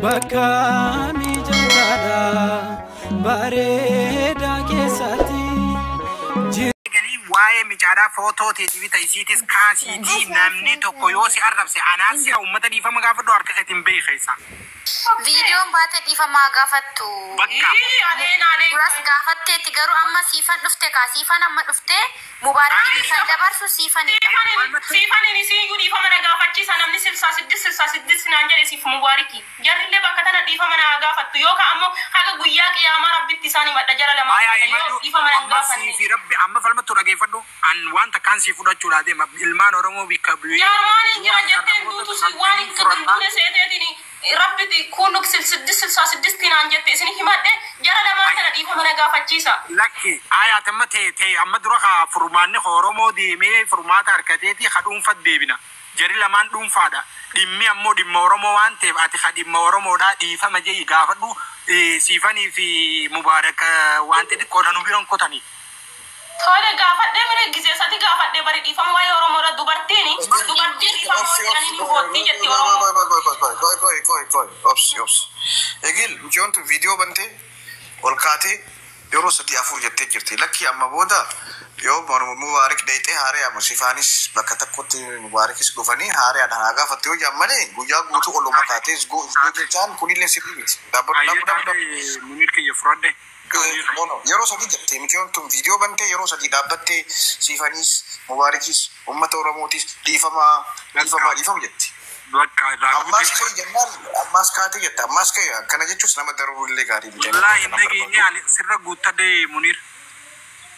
Bakka mijataadha bareedaa keessatti. Galii waa'ee micaadhaa footoo teetii fi isiitis kaasiitii, namni tokko yoo si arrabse anaas si uummata dhiifama gaafadhu, harka keetiin beekeessa. Viidiyoon baate dhiifamaa gaafattu. Bakka. Duras gaafatteetti, garuu amma siifan dhufte kaa, siifan amma dhufte, mubaarakii kan dabarsu siifanidha. Siifanin isiyyuu dhiifama na gaafachiisa. Namni 66 66 naan jedhe siif mubaariki. Jarrillee bakka tana dhiifama na gaafattu, yookaan ammoo haga guyyaa qiyaamaa Rabbitti isaan himadha jara lamaa Ayaa yoo himadhu dhiifama na amma gaafanne. siifi Rabbi amma falmattu dhageeffadhu, an waan takkaan sii fudhachuudha deema, ilmaan Oromoo bikka bu'ee. Jaarmaan jira jetteen duutu si waan hin duune seeteetiin Rabbiti kun 66 naan jette isin himadhe, jara lamaa kana dhiifama na gaafachiisa. Lakki ayaat amma ta'e ta'e amma dura kaa furmaanni Oromoo deemee furmaata harkateeti ka dhuunfa deebina. Jari lamaan dhuunfaadha. Dhimmi ammoo dhimma Oromoo waan ta'eef ati ka dhimma Oromoodhaa dhiifama jedhi gaafadhu, siifanii fi mubaarak waan xixiqqoodha nu biroon kotanii. Tole, gaafadhee mire gisee sati gaafadhee bari dhiifama waa'ee Oromoodha, dubartiin dhiifama hojjetanii ni boottii jetti Oromoo. Qoy, qoy, qoy, qoy, obsi, obsi. Egil mucayyoon tun viidiyoo bantee ol kaatee yeroo sadii afur jettee jirti. Lakki, amma booda yoo mubaarik dheeyxee haaree amma sifaanis bakka tokkotti mubaarikis dhufanii haareedhaan haa gaafatte yoo jaan malee, guyyaa guutuu oluma kaatee isgoo isgoo jechaan kunillee sirrii miti. Dhaabbadhu, Ayyee. dhaabbadhu, dhaabbadhu. Taatee Muniir kiyya fudhadhe. No, no. Yeroo sadii jettee mucayyoon tun viidiyoo bantee yeroo sadii dhaabbattee siifaniis mubaarikis uummata Oromootis dhiifamaa, dhiifamaa, dhiifama jetti. Bakka irraa Ammas guute. ka'e jennaan ammas kaatee jette, ammas ka'e akkana jechuus nama daruu illee gaarii miti. Wallaahi hin dhageenye, ani sirra guuttadhe, Muniir.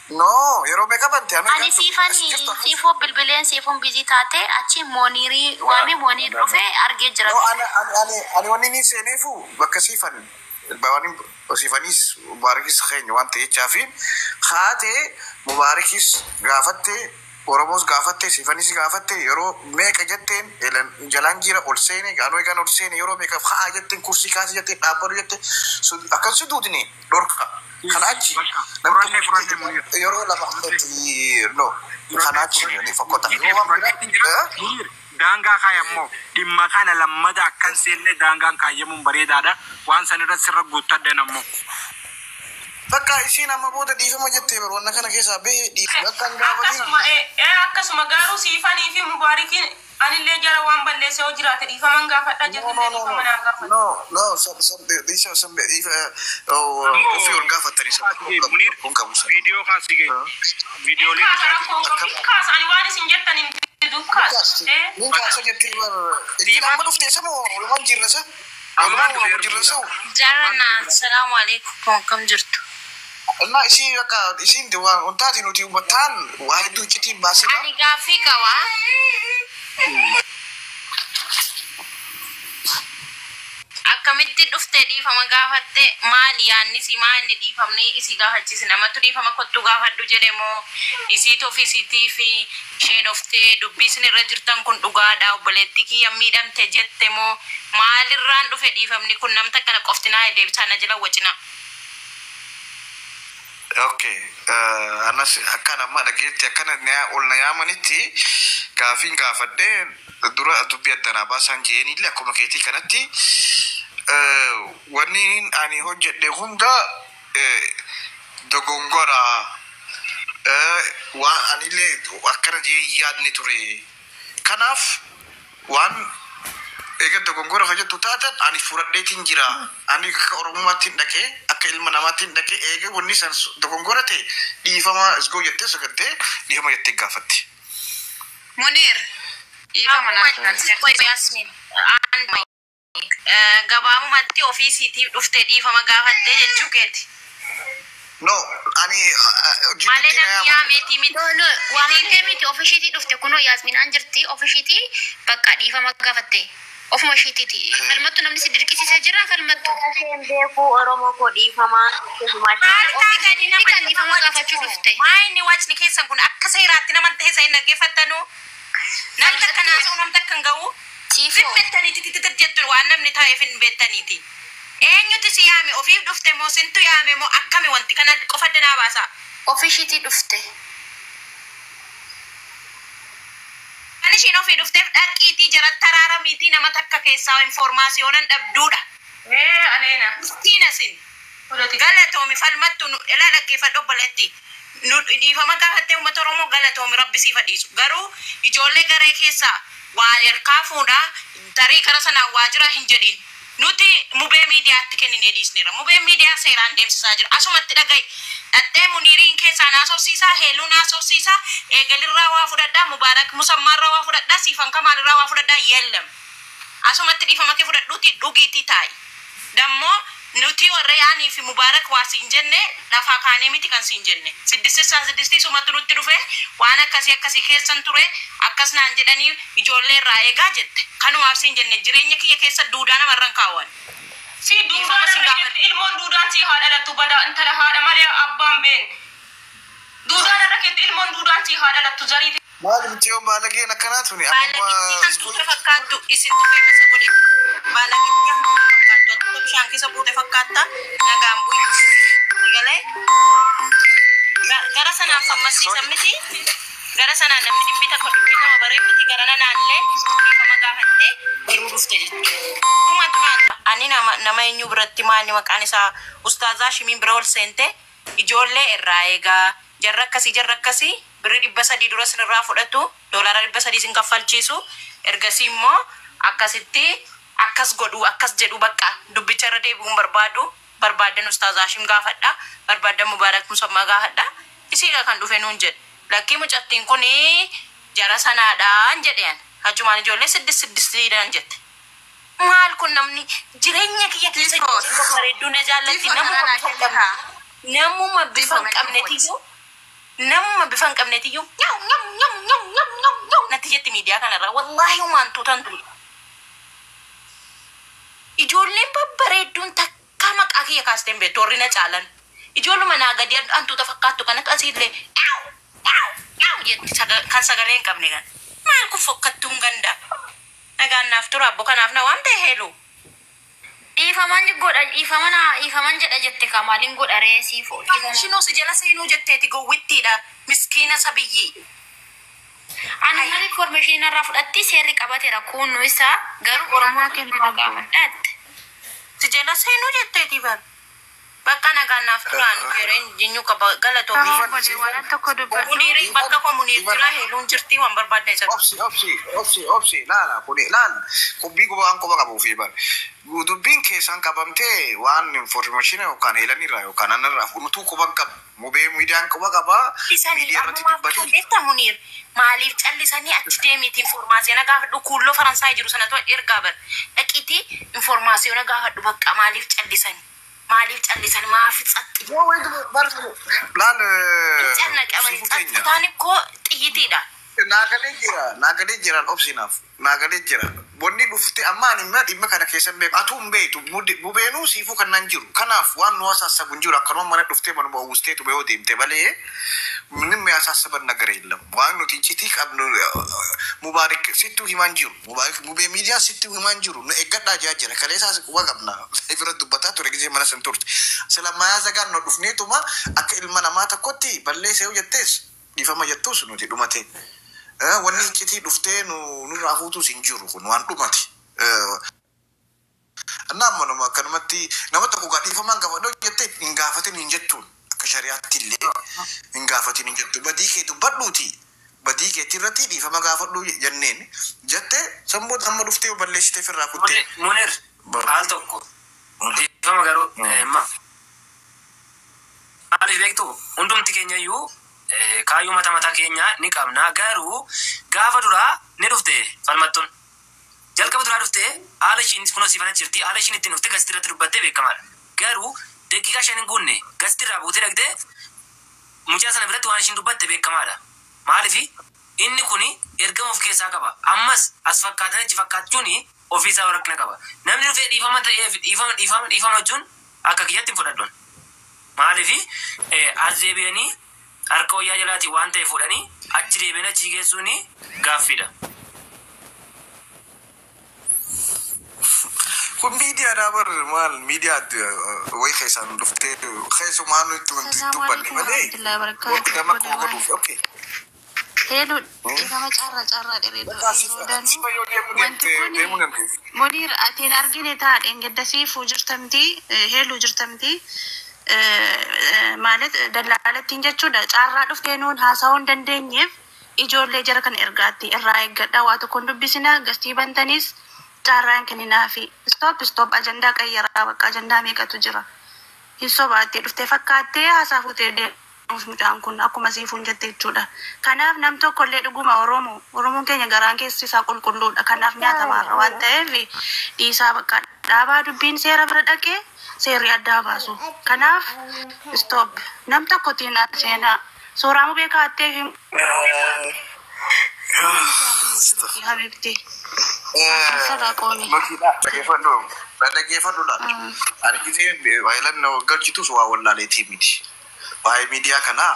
No, yeroo meeqa bante? Ani siifani siifoo bilbileen siifuun busy taate, achi mooniirii waame, mooniir dhufee argee jira. No, ani ani ani ani wanni ni seeneefu bakka siifan waan siifaniis mubaarikis keenya waan ta'e jechaa fi kaatee mubaarikis gaafattee, Oromoos gaafattee, siifanis gaafattee, yeroo meeqa jetteen jalaan jira ol seene gaanoo egaan ol seene, yeroo meeqa haa jetteen kursii kaasee jetteen dhaabbatu jetteen akkas si duutini dhorka. Kana achi Fudhannee, fudhannee, Muniir. yeroo lama ammatti no, kana achi ni fokkota. Yoo waan biraa Muniir, daangaa kaayammoo dhimma kana lammata akkan seenne daangaan kaayyamuun bareedaadha. Waan san irra sirra guuttadhen ammoo. Bakka isiin amma booda dhiifama jettee bar wanna kana keessaa bahee dhiifama bakka hin gaafatin. Akkasuma akkasuma garuu siifanii fi mubaarikiin anillee jara waan balleesse yoo jiraate dhiifaman gaafadha No, jettillee no, no, dhiifama naa gaafadha. no, no, sab, sab, dhiisa, sab, dhiifa, ofii ol gaafatanii sab, Muniir, kun qabu sana. viidiyoo kaasii gahe. Viidiyooleen Kaasa isaati. rakkoon qabu kaasa, ani waan isin jettan hin didu kaasa. Nin kaasa jettee bar, ittiin amma dhuftee isa moo walumaan jirra isa? Walumaan jirra isa? Jarana, assalamu alaikum, akkam jirtu? Innaa isii bakka isiin waan wantaati nuti hubattaan waa hedduu iccitiin baasina. Ani gaaffii qaba. Akkamitti dhuftee dhiifama gaafatte? Maali yaanni si maa inni dhiifamni isii gaafachiise? Namatu dhiifama kottuu gaafadhu jedhe moo isiitu of isiitii fi isheen oftee dubbii isin irra jirtan kun dhugaadha, obboleettii kiyya miidhamte jette moo maalirraan dhufe dhiifamni kun? Namta akkana qofti naa deebisaa, na jala wacina. Okay, anas akkan amma dhageetti akkana ol na yaamanitti gaafiin gaafadhee dura dubbii addanaa baasaan je'eenillee akkuma keetii kanatti wanni ani hojjedhe hunda dogongora, waan anillee akkana jee hin yaadne ture. Kanaaf waan eega dogongora hojjettu taatan ani fudhadheetiin jira. Ani akka Oromummaatti hin dhaqee, akka ilma namaatti hin dhaqee, eega wanni san dogongora ta'e dhiifama isgoo jettee sagattee dhiifama jettee gaafatte. Munir, dhiifama naaf. Yaasmin, gabaabumatti ofii isiitiif dhuftee dhiifama gaafattee jechuu keeti. No, ani Malee jidduutti na namni yaaman. yaameetii miti. No, no, waamamtee miti, ofishiitii dhufte. Kunoo Yaasminaan jirti, ofishiitii bakka dhiifama gaafatte. Ofuma ishiitiiti. Falmattu, namni si dirqisiisee jira, falmattu? Isheen beekuu Oromoo koo dhiifamaa keessumaa. Maal taatanii nama Kan dhiifama gaafachuu dhufte. Maa inni wacni keessan kun akka seeraatti nama ta'e isa hin dhaggeeffattanu? Namni takka naasa'u, namni takka hin ga'u. Siifoo. Beektaniiti titir jettu, waan namni taa'eef hin beektaniiti. Eenyutu si yaame? Ofiif dhufte moo sintu yaame moo akkami? Wanti kana qofa danaa baasa. Ofishiitii dhufte. Kan ishiin ofii dhufteef dhaqiitii jara taraaramiitii nama takka keessaa informaasiyoonan dhabduudha. Ee aleena. Miskiina sin. Galatoomi falmattu nu ilaa dhaggeeffadhu obboleetti. Nu dhiifama gaafattee uummata Oromoo galatoomi rabbi siif dhiisu. Garuu ijoollee garee keessaa waa erkaa fuudhaa tarii kara sanaan waa jira hin jedhin. Nuti mubee miidiyaatti kenninee dhiisneerra. Mubee miidiyaa seeraan deemsisaa jira. Asumatti dhaga'i. Dhattee muniiriin keessaa naasofsiisaa, heeluu naasofsiisaa, eegalirraa waa fudhadhaa, mubaarak musammaarraa waa fudhadhaa, siifan kamaalirraa waa fudhadhaa yeellam. Asumatti dhiifama kee fudhadhuuti dhugiitii taa'i. Dammoo nuti warra yaanii fi mubaarak waa siin jenne lafaa kaanee miti kan siin jenne. Siddistissaa siddistii sumatti nutti dhufe waan akkasii akkasii keessan ture akkas naan jedhanii ijoollee irraa eegaa jette. Kanumaaf siin jenne jireenya kiyya keessa duudaa namarran kaawwan. Si duudaan Dhiifama siin irra gaafadha. keetti ilmoon duudaan si haa dhalattu bada intala haadha malee abbaan been. Duudaan irra keetti ilmoon duudaan si haa dhalattu zariiti. Maali miti yoo baalageen akkanaa tuni amma Baalagittii hantuuta fakkaattu isin tuqee masa godhe. Baalagittii hantuuta fakkaattu hantuuta bishaan keessa buute fakkaata nagaan bu'i. Galee gara sanaan fammasiisan miti. Gara sanaan namni dhibbi tokko dhibbi lama baree miti gara nanaallee dhiifama gaafattee baruu dhufte jechuudha. Dhumatu ani nama eenyu biratti maali maqaan isaa ustaazaa shimiin bira ol seente ijoollee irraa eegaa jarra akkasii birri 300 dura sinirraa fudhatu doolaara 300 sin kaffalchiisu ergasii immoo akkasitti akkas godhu akkas jedhu bakka dubbicha irra deebi'uun barbaadu barbaaddan ustaazaa shim gaafadha barbaaddan mubaarak musammaa gaafadha isiidha kan dhufe nuun jedhe lakkii mucattiin kun jara sanaadhaan jedheen hajumaan ijoollee siddis siddistiidhaan jette. Maal kun namni jireenya kiyya keessa bareedduu na jaallatti namuma bifa hin qabne namuma bifa hin qabnetiyyuu namuma bifa hin qabnetiyyuu nyaw nyaw nyaw nyaw nyaw nyaw nyaw natti jetti miidiyaa kanarraa wallaahi humaan tuutan tuuta. Ijoolleen babbareedduun takka maqaa kiyya kaastee hin beektu warri na caalan. Ijoolluma naa gadi hantuuta fakkaattu kanatu asiillee dhaaw dhaaw dhaaw jetti kan sagalee hin qabne kan. Maal kun fokkattuun ganda? Nagaan naaf tura abbo kanaaf na waan ta'e heelu. Dhiifaman godha dhiifaman dhiifaman jedha jette ka maaliin godha ree siif dhiifama. Shinoo si jala seenuu jetteeti gowwittiidha. Miskiina sabiyyii. Ani maal information irraa fudhatti seerri qabateera kunnuu isaa garuu Oromoo kennu gaafadhaatti. Si jala seenuu jetteeti bar. Bakka nagaan naaf turaan yeroo jinyuu qaba galatoomi. Muniirii bakka koo muniir jira heeluun jirti waan barbaadde isa. Obsi obsi obsi obsi laala kuni laal qubbii waan quba qabuuf bar dubbiin keessaan qabamtee waan information yookaan eelanirraa yookaan anarraa nutuu quban qaba mubee miidiyaan quba qaba Callisanii miidiyaa irratti ammumaaf kan dubbatee beektaa Muniir maaliif callisanii achi deemiiti informaasiyoona gaafadhu kuulloo Faransaay jiru sanatu ergaa bar dhaqiitii informaasiyoona gaafadhu bakka maaliif callisanii maaliif callisan maaf tsatti laal cannaqamanii sifu keenya tsattitaan ikkoo xiyyitiidha. naagalee jira naagalee jira obsinaaf naagalee jira wanni dhufte amma ani immoo dhimma kana keessa hin beeku atuu hin beektu mubeenuu siifuu kan nan jiru kanaaf waan nu asaasabu hin jiru akkanuma mana dhuftee manuma uwwisteetu yoo deemte malee ምንም ያሳሰበን ነገር የለም። waan nuti iccitii qabnu mubaarik sittuu himaan jiru mubaarik mubee miidiyaa sittuu himaan jiru nu eeggadhaa jaa jira kaleessaas quba qabna bira dubbataa ture gisee mana san turte silammayaa zagaan nu dhufneetuma akka ilma namaa tokkotti balleessa yoo jettees dhiifama jettus nuti dhumate. Wanni iccitii dhuftee nu nurraa fuutus hin jiru kun waan dhumate. እና ammanuma akkanumatti nama tokko gaa dhiifamaan gaafadhu jettee hin gaafatin hin jettuun akka shari'aatti illee hin gaafatin hin jettu badii kee dubbadhuuti badii keetti irratti dhiifama gaafadhu jenneen jette samboota amma dhuftee balleessitee firraa kuttee. Munir al tokko dhiifama garuu maaliif beektu hundumti keenya iyyuu kaayyoo mata mataa keenyaa ni qabna garuu gaafa duraa ni dhufte falmattuun jalqaba duraa dhufte haala ishiin kunoo siifana jirti haala ishiin ittiin dhufte gasti irratti dubbattee beekamaadha garuu daqiiqaa 5 hin guunne gasti irraa buutee dhaqxee mucaa sana biratti waan ishiin dubbatte beekamaadha maaliif inni kuni ergama of keessaa qaba ammas as fakkaatan achi fakkaachuun ofiisaa rakkina qaba namni dhufee dhiifama ta'eef dhiifama dhiifama dhiifama jechuun akka kiyyatti hin fudhadhuun maaliif as deebi'anii harka wayyaa jalaatii waan ta'e fuudhanii achi deebi'anii achi geessuun gaaffiidha. Kun miidiyaadhaa bar maal miidiyaa wayi keessaan dhuftee keessumaa nutti wanti Assalamu dubbanne alaikum malee warahmatullahi wabarakatuh. wanti nama quba godhuuf okay. Heeluu dhiifama carraa carraa dheereedha. Bakka sifa yoo deemuu Wanti deemte kun deemuu dandeessi. Moniir atiin argine taadheen gadda siifuu jirtamti heeluu jirtamti maalet dallaalattiin jechuudha carraa dhuftee nuun haasa'uu hin dandeenyeef ijoollee jara kana ergaatti irraa eeggadha waa tokkoon dubbisina gastii bantaniis carraa hin kenninaafi stop stop ajandaa qayyaraa bakka ajandaa meeqatu jira hin sobaattee dhuftee fakkaattee haasaa fuutee deemuuf mucaan kun akkuma siifuun jette jechuudha. Kanaaf nam tokko illee dhuguma Oromoo Oromoon keenya garaan keessi isaa qulqulluudha. Kanaaf nyaatamaarra waan ta'eef dhiisaa bakka dhaabaa dubbiin seera bira dhaqee seerri addaa baasu. Kanaaf stop nam tokko tiin seenaa suuraa mubee kaattee fi habibti. Sarara qoomi. Dhaggeeffadhu. Dhaggeeffadhu laata. Ani gisee waayilannoo galchitus waa wallaaleetii miti. Waa'ee miidiyaa kanaa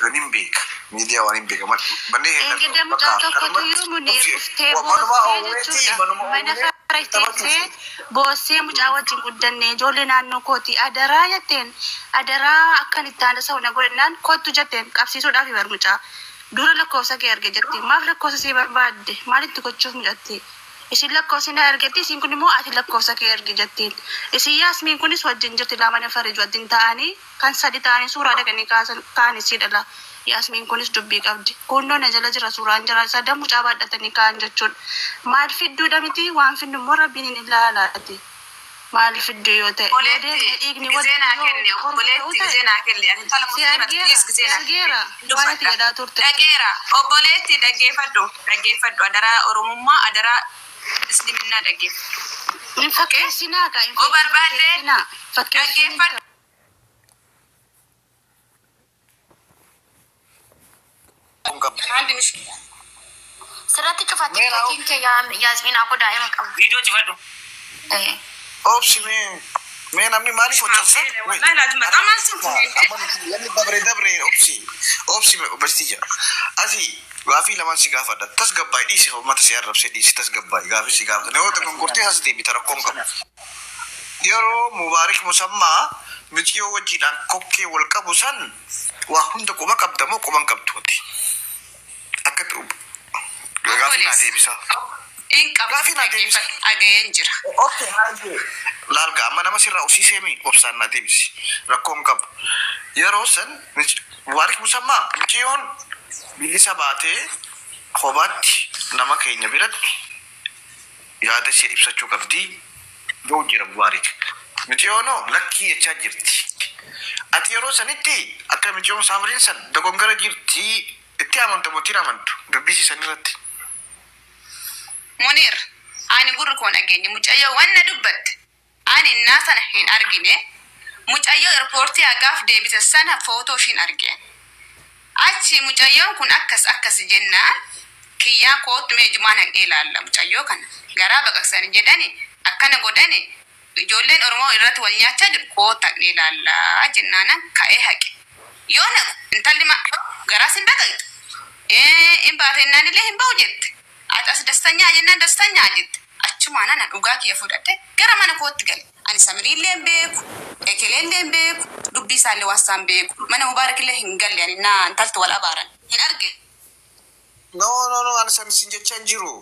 waan hin beeka. Miidiyaa waan hin beeka. Manneen Eegidda mucaa tokkotu iyyuu Muniir dhuftee boossee jechuudha. Mana fara teessee boossee mucaa wajjin guddanne ijoollee naannoo kooti adaraa jetteen adaraa akkan itti haala sa'u na godhannaan kottu jetteen qabsiisuudhaaf bar mucaa. Dura lakkoofsa kee arge jetti maaf lakkoofsa sii barbaadde maalitti gochuuf mucatti. Isin lakkoofsi na argetti isin kun immoo ati lakkoofsa kee arge jettiin. Isin yaasmiin kunis wajjin jirti lama farij wajjin ta'anii kan sadi ta'anii suuraa dhaqanii kaasan kaanis dhala. Yaasmiin kunis dubbii qabdi. Kunnoo na jala jira suuraan jira sadan mucaa baadhatanii ka'an jechuudha. Maal fidduudha miti waan finnu immoo rabbiin hin ilaalaati. Maal fidduu yoo ta'e. Yoo Obboleetti deemne dhiigni gisee naa waliin kenne yoo orma ta'uu obboleetti ta'e. gisee naa kenne ani tola Si musliimati argeera please si gisee naa argeera kenne waan ati dubbadha. jedhaa turte. Dhageera obboleetti dhaggeeffadhu dhaggeeffadhu adaraa oromummaa adaraa isliminnaa dhaggeeffadhu. Hin Okay? fakkeessinaa kaa hin O barbaadde fakkeessinaa fakkeessinii dhaggeeffadhu. Kun qabdu. Handi mishkila. Sirratti cufa Mee raawwa tiktookiin kee Yaasmiin akkoo daa'ima qabu. Viidiyoo cufadhu. Eh. obsi mee mee namni maaliif hojjeta? Wallahi laazim በጣም Namni dabre dabre obsi obsi obsitii jira. Asi gaafii lamaan si gaafadha. Tasgabbaa'ii dhiisi uummata si arrabsee dhiisi tasgabbaa'ii gaafii si gaafata. Namoota gongortee as deebita rakkoon qabu. Yeroo Mubaarik Musammaa miciyoo wajjiidhaan kokkee wal qabu san waa hunda quba qabda moo quba hin qabdu ati? Akka gaafii naa Obboleessa. deebisaa. Hin qabdu Gaafii naa deebisa. dhaggeeffadhu dhaga'een jira. Okay, hayyee. Laal gaa amma nama sirraa usiisee mi obsaan naa deebisi. Rakkoo hin qabu. Yeroo san Mubaarik Musammaa miciyoon bilisa baatee kophaatti nama keenya biratti yaada ishee ibsachuu qabdi. Yoo jira Mubaarik. Miciyoonoo lakkii jechaa jirti. Ati yeroo sanitti akka miciyoon saamriin san dogongora jirti itti amantu moo ittiin amantu dubbisii san irratti. Munir, ani gurri koo dhageenye mucayyoo wanna dubbatte ani innaa sana hin argine mucayyoo eerpoortii hagaaf deebise sana footoo ishiin argeen. Achi mucayyoon kun akkas akkas jennaan kiyyaa kootu mee jumaan haqee ilaalla mucayyoo kana garaa baqaqsanii jedhani akkana godhani ijoolleen Oromoo irratti wal nyaachaa jiru kootu haqee ilaallaa jennaanan ka'ee haqe. Yoo naqu intalli garaas hin baqaqxe. Hin baatennaan illee hin ba'u jette. Ati as dastanyaa jennaan dastanyaa jette. Achumaan ana dhugaa kiyya fudhadhe gara mana kootti gale. Ani Samiriillee hin beeku, Ekeleellee hin beeku, dubbii isaallee waan isaan beeku. Mana Mubaarakillee hin galle ani naa intalti wal abaaran. Hin arge. No, no, no, ani san sin jechaa hin jiru.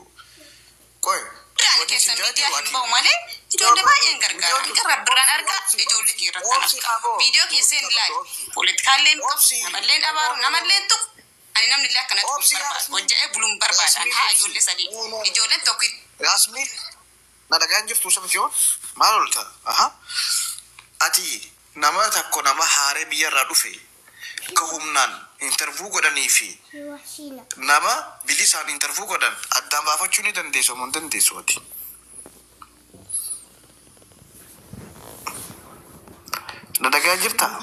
Qoy. Biraan Wanni keessa sin jechaa miidiyaa jiru hin ati. ba'u malee ijoollee baay'een gargaaran. Gara biraan argaa ijoollee kiyya irratti Obsi argaa. aboo. Viidiyoo keessa hin ilaalu. Politikaallee hin qabu, Obsi. namallee hin abaaru, namallee hin tuqu. Ani namni illee akkanatti kun Obsi barbaadu. Hojja'ee buluun barbaadan. Haa ijoollee sadii. Ijoolleen tokko Yaasmin na dhagaan jirtu sabtiyoon maal olta? Aha. Ati nama tokko nama haaree biyyarraa dhufe ka humnaan intarvuu godhanii fi nama bilisaan intarvuu godhan addaan baafachuu ni dandeessu moo hin dandeessu ati? Na dhagaa jirtaa?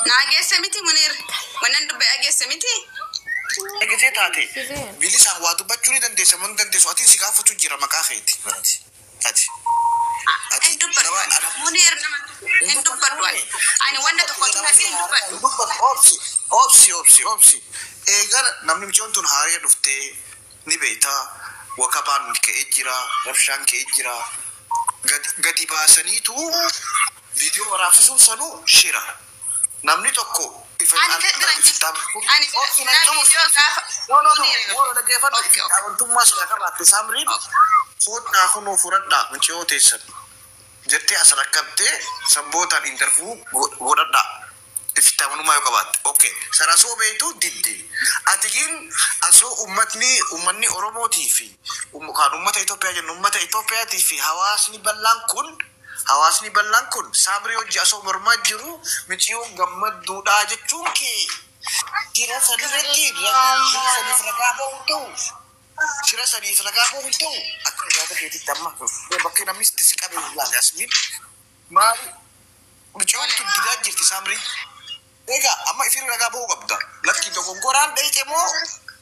Naa geesse miti Munir. Wannan dubbii dhageesse miti. Gisee taate bilisaan waa dubbachuu ni dandeessa moo hin dandeessu? Ati si gaafatu jira maqaa keeti. Ati. Ati. Ati Hin dubbadhu nama ani. Munir nama hin dubbadhu ani. Ani wanna tokkotu natti hin dubbadhu. Obsi, obsi, obsi, obsi. Eegaa namni mucaan tun haaree dhuftee ni beektaa. Wakabaan ka'ee jira, rabshaan ka'ee jira. Gadi baasaniitu viidiyoo waraabsisuun sanuu shira. Namni tokko Ani bira hin jiru. Ani bira na viidiyoo gaafa. No, no, no. Muniir. Warra dhaggeeffadhu. Okay, okay. Amantummaa sana qabaatte Saamriin koodhaa kunoo fudhadhaa mucayyoo teessan jettee as rakkabtee sabbootaan intarvuu godhadhaa. Ifitti amanummaa yoo qabaatte. Okay. Sana asoo beektu didde. Ati gin asoo ummatni ummanni Oromootii fi kan ummata Itoophiyaa jennu ummata Itoophiyaatii fi hawaasni bal'aan kun Saamrii hojii asoo mormaa jiru mucayyoon gammadduudhaa jechuun kee shira sanirratti shira saniif ragaa ba'uu ta'u shira saniif ragaa ba'uu ta'u akka yaada keetitti amma bakki namni sitti si qabe laata Yasmiin maali mucayyoon tun didaa jirti Saamrii. Egaa amma ifin ragaa ba'uu qabda. Lakki dogongoraan dheeyte moo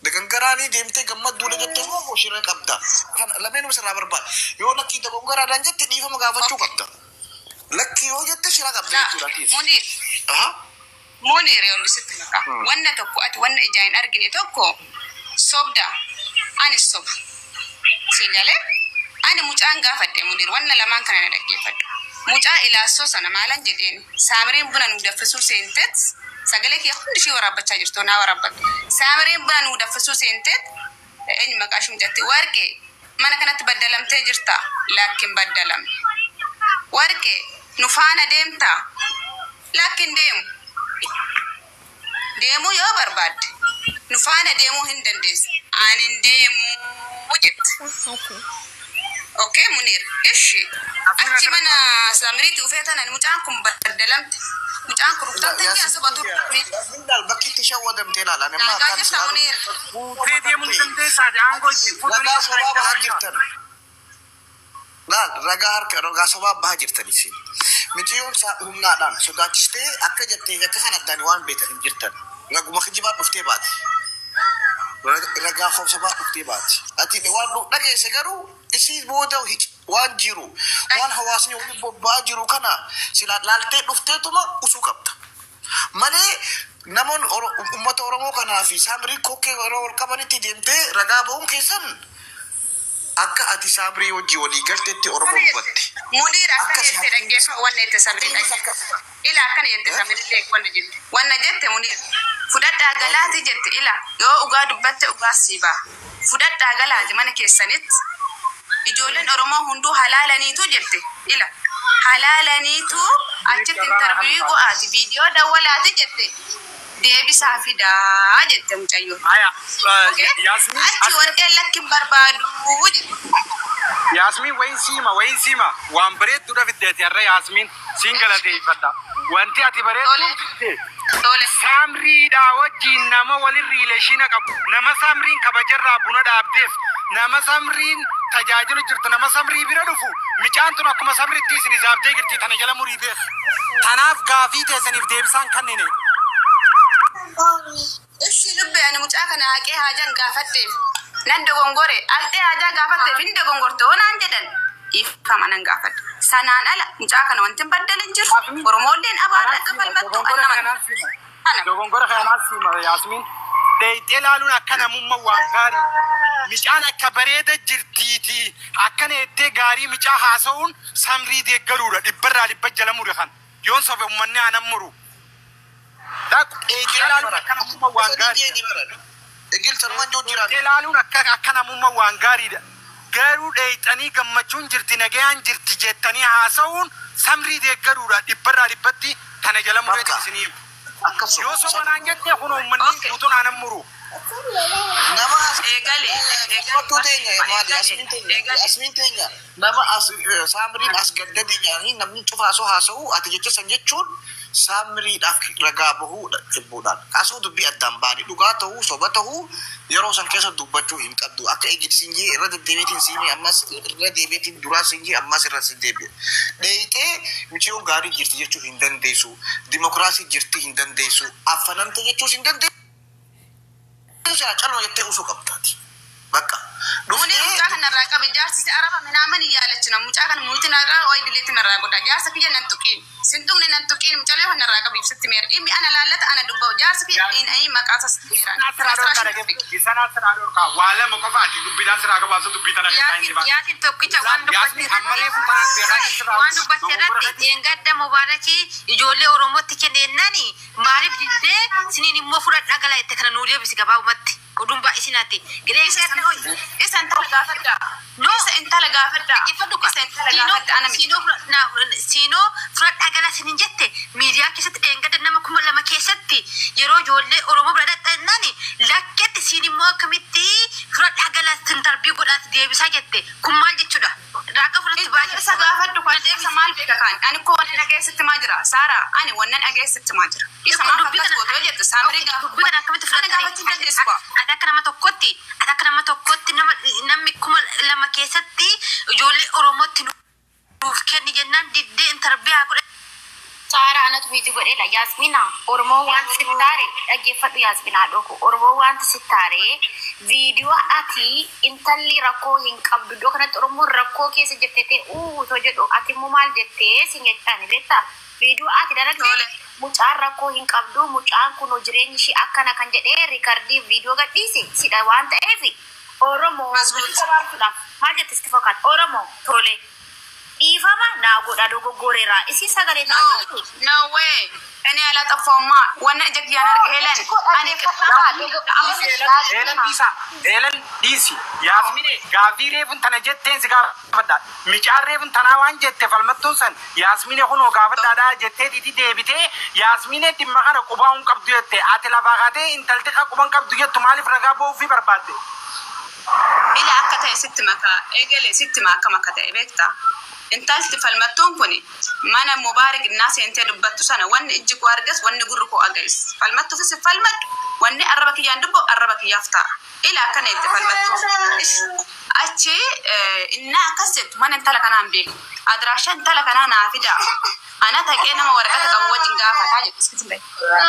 dogongoraan deemtee gammadduudha jette moo shira qabda. Kana lameenuma sirraa barbaada. Yoo lakkii dogongoraadhaan jette dhiifama gaafachuu qabda. Lakki yoo jette shira qabda jechuudha. Muniir. Aha. Muniir yoon sitti maqaa. Wanna tokko ati wanna ijaan hin argine tokko sobda. Anis soba. Siin galee ani mucaan gaafadhe Muniir wanna lamaan kana na dhaggeeffadhu. Mucaa ilaassoo sana maalan jedheen Saamireen buna nuu danfisuu seentet sagalee kee hundi ishee waraabbachaa jirtu naa waraabbadhu. Saamireen buna nuu danfisuu seentet eenyu maqaa ishee mucatti warqee mana kanatti baddalamtee jirta lakkin baddalamne. Warqee nu faana deemtaa lakkin deemu. Deemuu yoo barbaadde nu faana deemuu hin dandeessu. Ani hin deemuu jette. Okay Munir, ishi. Achi mana Samiriitti dhufee tanan mucaan kun baddalamte. Mucaan kun rukutamte hin soba turte. Yasmiin bakki itti shawwadamtee ilaala. Ani amma Nagaa akkaan jirta Munir. Guutee deemuu ni dandeessaa aangoo itti Ragaa sobaa bahaa jirtan. Laal ragaa harka ragaa sobaa bahaa jirtan isin. Mucayyoon humnaadhaan sodaachistee akka jettee akka kan addaan waan beekan hin jirtan. Raguma kijibaa dhuftee baate. Ragaa sobaa dhuftee baate. Ati waan dhageesse garuu isii booda waan jiru waan hawaasni waliin bobba'aa jiru kana sila laaltee dhufteetuma usuu qabda. Malee namoonni uummata Oromoo kanaa fi Saamrii kokkee yeroo wal qabanitti deemtee ragaa ba'uun keessan akka ati Saamrii wajjii walii galteetti Oromoo hubatte. Munir akkana jette dhaggeeffa wanna jette Samirii dhaggeeffa. Ila akkana jette Samirii wanna jette. Wanna jette Munir. Fudhadhaa galaati jette ila yoo dhugaa dubbatte dhugaa sii ba'a. Fudhadhaa galaati mana keessanitti. Ijoolleen Oromoo hunduu halaalaniitu jette ila. Halaalaniitu achitti interview go'aati viidiyoo dawwalaati jette. Deebisaa fidaa jette mucayyoon. Haya, Okay? Yaasmiin Achi warqeen lakkin barbaadu jette. Yaasmiin wayin siima wayin siima waan bareedduudha fiddeeti har'a Yaasmiin siin galateeffadha. Wanti ati bareeddu fidde Tole. Saamriidhaa wajjin nama walin relation qabu nama Saamriin kabajarraa buna dhaabdeef nama Samriin tajaajilu jirtu nama Samrii bira dhufu micaan tun akkuma Samriitti isin izaabdee jirti tana jala murii beek. Tanaaf gaafii teessaniif deebisaan kannine. Ishi lubbe ani mucaa kana haqee haajan gaafadheef nan dogongore haqee haajaa gaafatteef hin dogongorte naan jedhan dhiifama nan gaafadhe. Sanaan ala mucaa kana wanti hin baddale hin jiru. Oromoolleen abaarra akka falmattu annaman. Ana. Dogongora kanaaf sima Yaasmiin. Deeyxee laaluun akka namummaa waan gaarii. Micaan akka bareeda jirtiiti. Akkana jettee gaarii micaa haasa'uun Samrii deeggaruudha. Dhibbarraa dhibba jala mure kan. Yoon sobe uummanni aanan muru. Dheeyxee laaluun akka namummaa waan gaariidha. Egil sanumaan joo jiraan. Dheeyxee laaluun akka namummaa waan gaariidha. Garuu dheeyxanii gammachuun jirti nagayaan jirti jettanii haasa'uun Samrii deeggaruudha. Dhibbarraa dhibbatti tana jala mureetiin Bakka. isinii. Akka Yoo soba naan jette kun uummanni guutuun aanan muru. Nama as Eegale. Fattuu teenya maali Yasmiin teenya Yasmiin teenya nama as Saamriin as gaddate jedhanii namni cufa asoo haasa'u ati jecha san jechuun Saamriidhaaf ragaa bahuudha cubbuudhaan asoo dubbii addaan baane dhugaa ta'uu soba ta'uu yeroo san keessa dubbachuu hin qabdu akka ejjiti sinjii irra deddeebiitiin siimii ammas irra deebiitiin duraa sinjii ammas irra sin deebi'e dheeyxee mucayyoon gaarii jirti jechuu hin dandeessu dimokiraasii jirti hin dandeessu affanamte jechuus hin dandeessu calma jettee usuu qabdaati. Bakka Muni mucaa kanarraa qabe jaarsi si araba minaaman iyyaalach ነው mucaa kana muyti narraa way dileetti narraa godha jaarsa kiyya nan tuqiin sin tuqne nan tuqiin mucaalee kanarraa qabe ibsatti meera dhimmi ana laallata ana dubba'u jaarsa kiyya in ayi maqaa sas Isanaa siraa dhorkaa waa lama qofa ati dubbiidhaan siraa qabaasu dubbii tana keessaa hin Yaasin tokkicha waan Yaasmin amma reefu tanaan beekaa jirti waan dubbatte Asirratti dheengadda Mubaarakii ijoollee Oromootti kenneenani maaliif diddee siniin immoo fudhadhaa galaa jette kana nuu deebisi gabaabumatti. Oduun baay'isinaati. Isa intala gaafadha. No. Isa intala gaafadha. Isa intala gaafadha. Ana miti. Siinoo fudhadhaa galaa siniin jette miidiyaa keessatti dheengadda nama 2000 keessatti yeroo ijoollee Oromoo bira dhaqxannaan lakketti siin immoo akkamitti fudhadhaa galaa sin tarbii godhaati deebisaa jette kun maal jechuudha? Raaga fudhatti baay'ee. Isa gaafadhu kan isa maal beeka kan ani koo wannan dhageessitti maa jira Saara ani wannan dhageessitti maa jira isa maaf akkas goote yoo jette saamrii gaafa Dubbii kana akkamitti ana gaafachuu hin dandeessu kwa. Ati akka nama tokkotti ati akka nama tokkotti nama namni 2000 keessatti ijoollee Oromootti nuuf kenni jennaan diddee intarbiyaa godhe. Saara anatu miti godheela. Yaasmina Oromoo wanti sittaare dhaggeeffadhu Yaasmina haadhoo Oromoo wanti sittaare viidiyoo ati intalli rakkoo hin qabdu iddoo kanatti Oromoon rakkoo keessa jirte ta'e uutoo jedhu ati immoo maal jettee sin jechaan beektaa viidiyoo ati dalagde mucaan rakkoo hin qabdu mucaan kun jireenyi ishii akkana kan jedhee riikardii viidiyoo gadhiise sidha waan ta'eef Oromoo maal jette sitti fakkaata Oromoo tole. Dhiifama naa godha dogoggoreera. Isin sagalee No, no way. Ani ala xaffoomaa wanna ija kiyyaan arge Helen. Ani Eelan dhiisa. Eelan dhiisi. Yaasmine gaafii reefun tana jetteen si gaafadha. Micaan reefun tanaa waan jette falmattuun san Yaasmine kunoo gaafadhaadhaa jettee itti deebitee Yaasmine dhimma kana qubaa hin qabdu jette. Ati lafaa kaatee intalti ka quban qabdu jettu maaliif ragaa ba'uufii barbaadde? Ila akka ta'e sitti makaa eegale sitti maakam akka ta'e beektaa. Intalti falmattuun kun mana Mubaarik innaa seentee dubbattu sana wanni ijji koo argas wanni gurri koo agais. Falmattuufis hin falmadhu wanni arraba kiyyaan dubbu arraba kiyyaaf ta'a. Ila akkana jette falmattuuf. Achi innaa akkas jettu mana intala kanaa hin beeku. Adiraashaa intala kanaa naa fidaa. Ana taqee nama waraqata qabu wajjin gaafataa jettu.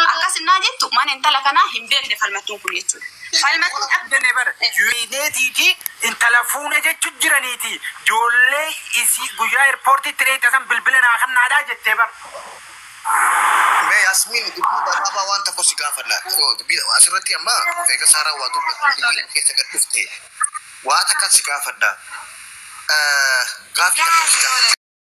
Akkas innaa jettu mana intala kanaa hin beekne falmattuun kun jechuudha. Falmattuun akka Jenne bara yuuneetiiti intala fuune jechu jiraniiti ijoollee isii guyyaa eerpoortiitti dheeyxa san bilbila naa kennaadhaa jettee bara. Mee Yaasmiin dubbii gabaabaa waan tokko si gaafanna. Dubbii asirratti amma eega Saaraa waa dubbatti keessa gad dhufte. Waa takka si gaafadha. Gaafii takka si gaafadha.